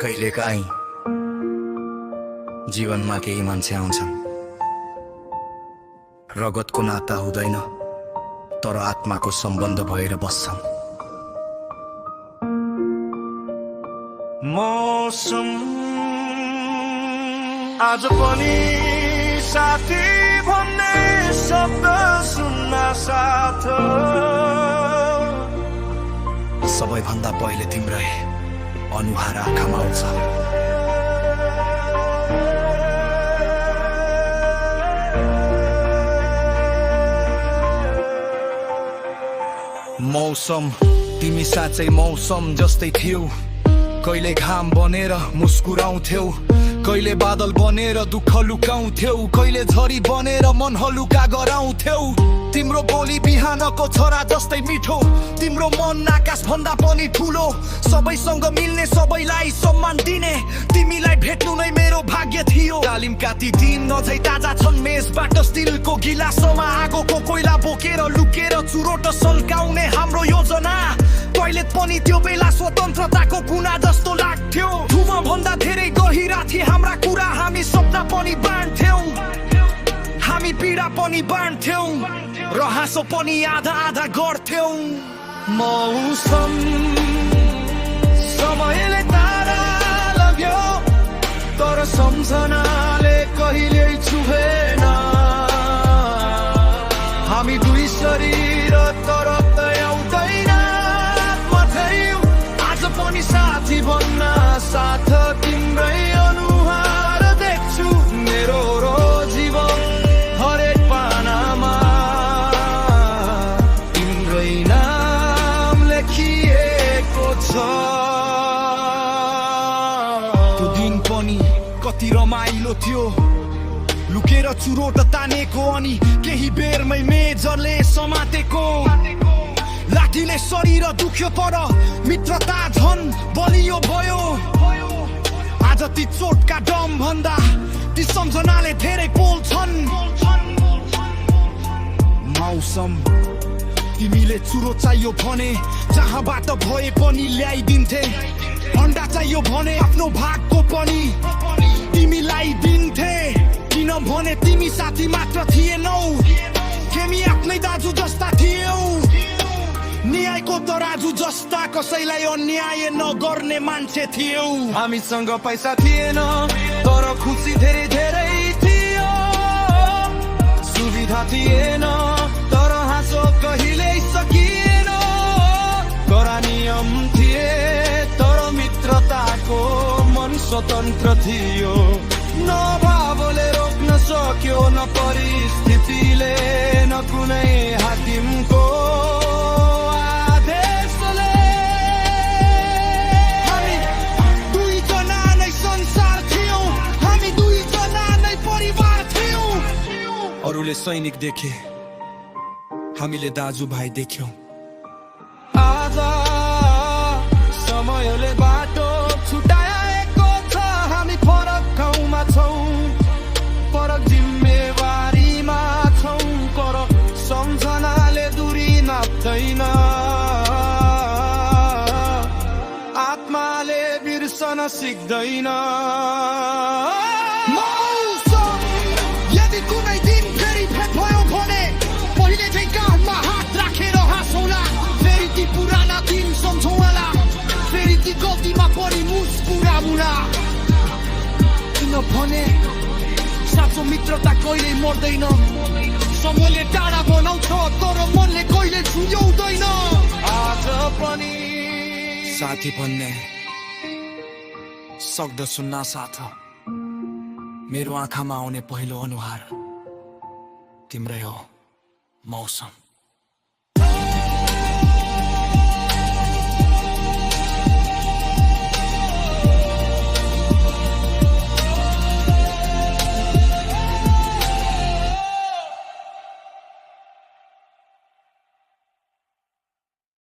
कहिलेकाहीँ जीवनमा केही मान्छे आउँछन्, रगतको नाता हुँदैन तर आत्माको सम्बन्ध भएर बस्छन्। मौसम आज पनि साथी भन्ने शब्द सुन्न साथ, सबैभन्दा पहिले तिम्रै अनुहार आँखामा आउँछ। मौसम तिमी साँच्चै मौसम जस्तै थियौ, कहिले घाम बनेर मुस्कुराउँथ्यौ, कहिले बादल बनेर दुःख लुकाउँथ्यौ, कहिले झरी बनेर मन हलुका गराउँथ्यौ। तिम्रो बोली बिहानको छोरा जस्तै मिठो, तिम्रो मन आकाश भन्दा पनि ठुलो, सबैसँग मिल्ने सबैलाई सम्मान दिने, तिमीलाई भेट्नु नै मेरो भाग्य थियो। तालिमका ती दिन अझै ताजा छन्, मेजबाट स्टिलको गिलासमा आगोको कोइला बोकेर लुकेर चुरोट सल्काउने हाम्रो योजना। टोयलेट पनि त्यो बेला स्वतन्त्रताको कुना जस्तो लाग्थ्यो, धुमा भन्दा धेरै गहिरा थिए हाम्रा कुरा, हामी सपना पनि बाँड्थ्यौं, हामी पीडा पनि बाँड्थ्यौं र हाँसो पनि आधा आधा गर्थ्यौं। मौसम समयले तारा लग्यो तर सम्झनाले कहिल्यै छुएन। हामी दुई शरीर तर आउँदैन मथ्यौ, आज पनि साथी भन्न साथ तिम्रै अनुहार देख्छु मेरो जीवन हरेक पानामा, तिम्रै नाम लेखिएको छ। त्यो दिन पनि कति रमाइलो थियो, लुकेर चुरोट तानेको अनि केही बेरमै मेजरले समातेको, लाठीले शरीर दुख्यो तर मित्रता झन् बलियो भयो। आज ती चोटका डम भन्दा ती सम्झनाले धेरै बोल्छन्। मौसम तिमीले चुरो चाहियो भने जहाँबाट भए पनि ल्याइदिन्थे, अन्डा चाहियो भने आफ्नो भागको पनि तिमीलाई दिन्थे, किनभने तिमी साथी मात्र थिएनौ, तिमी आफ्नै दाजु जस्ता थियौ, न्यायको तराजु जस्ता कसैलाई अन्याय नगर्ने मान्छे थियौ। हामीसँग पैसा थिएन तर खुसी धेरै धेरै थियो, सुविधा थिएन तर हाँसो कहिल्यै सकिएन, कडा नियम थिए तर मित्रताको मन स्वतन्त्र थियो। न भावले रोक्न सक्यो न परिस्थितिले, न कुनै हाकिमको आदेशले। हामी दुईजना नै संसार थियौं, हामी दुईजना नै परिवार थियौं। अरूले सैनिक देखे, हामीले दाजुभाइ देख्यौं। आज समयले बाटो छुटाएको छ, हामी फरक ठाउँमा छौँ, फरक जिम्मेवारीमा छौँ, तर सम्झनाले दूरी नाप्दैन, आत्माले बिर्सन सिक्दैन। मौसम यदि कुनै दिन फेरि भेट भयो भने पहिले चाहिँ गाउँमा हात राखेर हाँसौँला, फेरि ती पुराना दिन सम्झौँला, फेरि ती गल्तीमा पनि मुस्कुराउँला, किनभने साँचो मित्रता कहिल्यै मर्दैन। समयले टाढा बनाउँछ तर मनले कहिले छुट्याउँदैन। आज पनि साथी भन्ने सक्दछु ना साथ, मेरो आँखामा आउने पहिलो अनुहार तिम्रै हो मौसम।